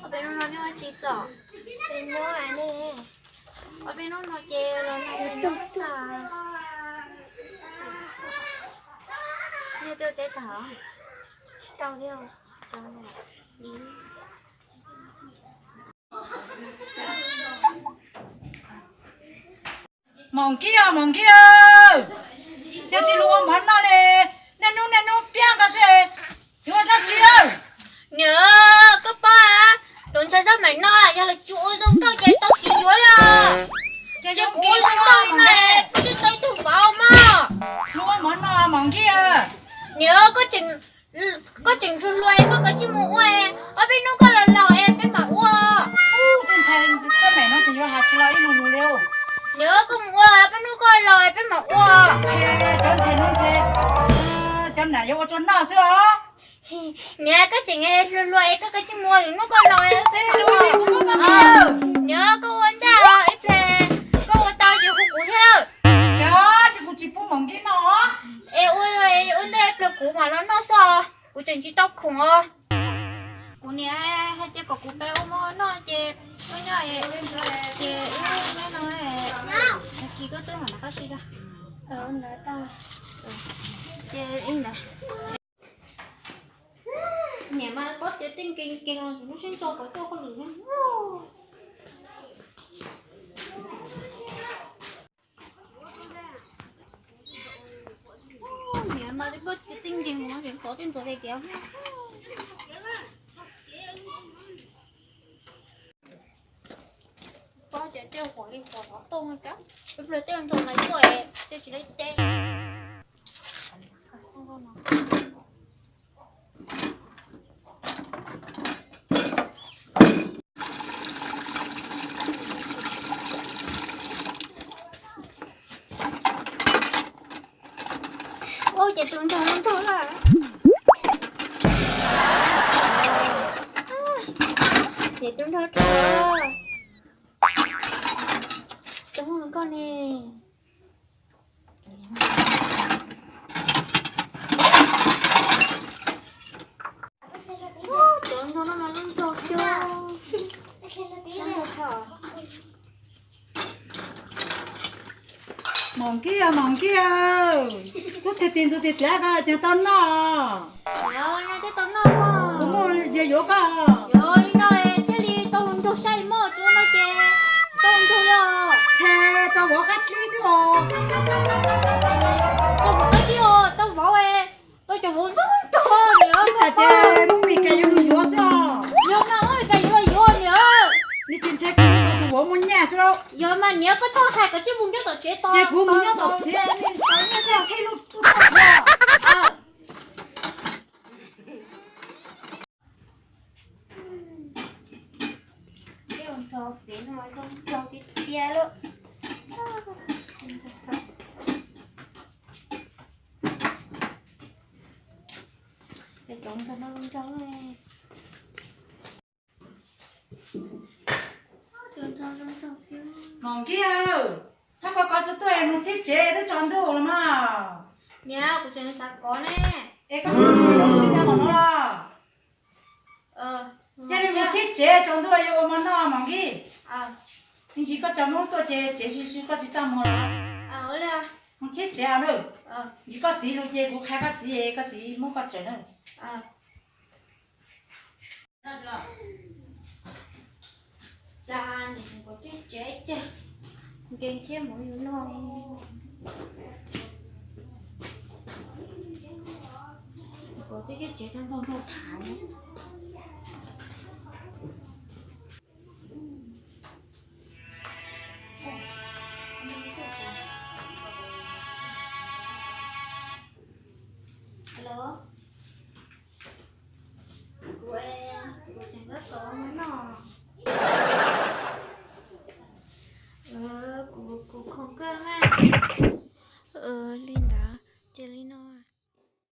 Ob peb hnub no neb ua tsi xwb? Ob peb hnub no ces los nag nyob xwb. Yog tuaj teb tag? Tsis tau thiab. Maum Nkij os, Maum Nkij aw, cas tsis los ua mov noj li? Niaj hnub niaj hnub piab koj xwb, yuav ua dab tsi? Niam, koj paub, tus ntxhais Xab Maim no yog lawv tsis ua zoo nkauj ces tau txiv yuav li os. Ces kuv ua zoo nkauj li no, koj twb tau ib tug vauv mog. Los ua mov noj, Maum Nkij aw. Niam, koj tseem hluas hluas es koj kav tsij mus ua, ob peb hnub koj laus laus es peb mam ua. Tus ntxhais Xab Maim no tseem yuav hais tsis los ib lus lus li. Niam, koj mus ua, ob peb hnub koj laus es peb mam ua. Cov ntxhais no ntshe cov nam yuav ua rau noj xwb os. Niam, koj tseem hluas hluas es koj kav tsij mus ua, lwm hnub koj laus es peb mam ua. Niam, koj ua ntej os, ib pliag koj ua tau ces hu kuv thiab. Yog, ces kuv tsis pub Maum Nkij noj. Es ua ua ntej ib pliag kuv mam los noj xwb, kuv tseem tsis tau khoom os. Kuv niam hais tias kom kuv pab ua mov noj ces koj nyob es, ces wb nyob no, tag kis koj twb mam rov qab si rau. Ces ib ntawd. Niam mas paub tias tej nkees nkees los lub siab ntso kom tuaj hauj lwm. Niam mas paub tias tej nkees los tseem kov tej ntxuav tias tias. Paub tias tej huam li huam qhov tooj cas, ib pliag tej ntoo no tuaj tej tsis laib teb. Ua ces tus nraug nraug lawm. Ces tus nraug rau. Tus nraug koj ne. Cov nraug no mas nraug cog. Maum Nkij, Maum Nkij, tub txhais tes ntxuav tes dlav ko ces tau noj. Kuv muaj yam yuav koj. Yog li no thiaj li tau hluas nraug saib mog, tsis ua no ces tsis tau hluas nraug li os. Ntshe tau vauv qab dib xwb os. Tau vauv qab dib os, tau vauv, tau cov vauv nrog nrog niam. Ib tsam ces muab Mis Kas yuav los yuav xwb os. Yog mas muab Mis Kas yuav los yuav niam. Nws tsis ntshai kuv, tus vauv muaj nyaj xwb lauj. Yog mas niam, koj txhob hais, koj tsij mus nyob tom tsev tos. Ces kuv mus nyob tom tsev, tau nyiaj tsheb lub tuaj tag. Nrog fiv no zoo nraug tiag tiag lauj. Cov nraug no zoo nraug. Maum Nkij, txhob kov kov xwb tuaj es mus tsheb tsev twb tsaus ntuj los mas. Niam, kuv tseem xav kov ne. Es koj tsis mus ua si tag npaum no los? Cia li mus tsheb tsev, tsaus ntuj yuav ua mov noj Maum Nkij. Me ntsis koj tsa Hmoob tuaj ces tsev siv siv koj tsis txaj muag los? Mus tsheb tsev os nawb. Ntsis koj txiv lus ces kuv qhia koj txiv es koj txiv muab koj tsaws nawb. Tsa, kuv tsheb tsev ces nkees thiab mus yus noj. Kuv tsheb tsev tau nrog nraug tham.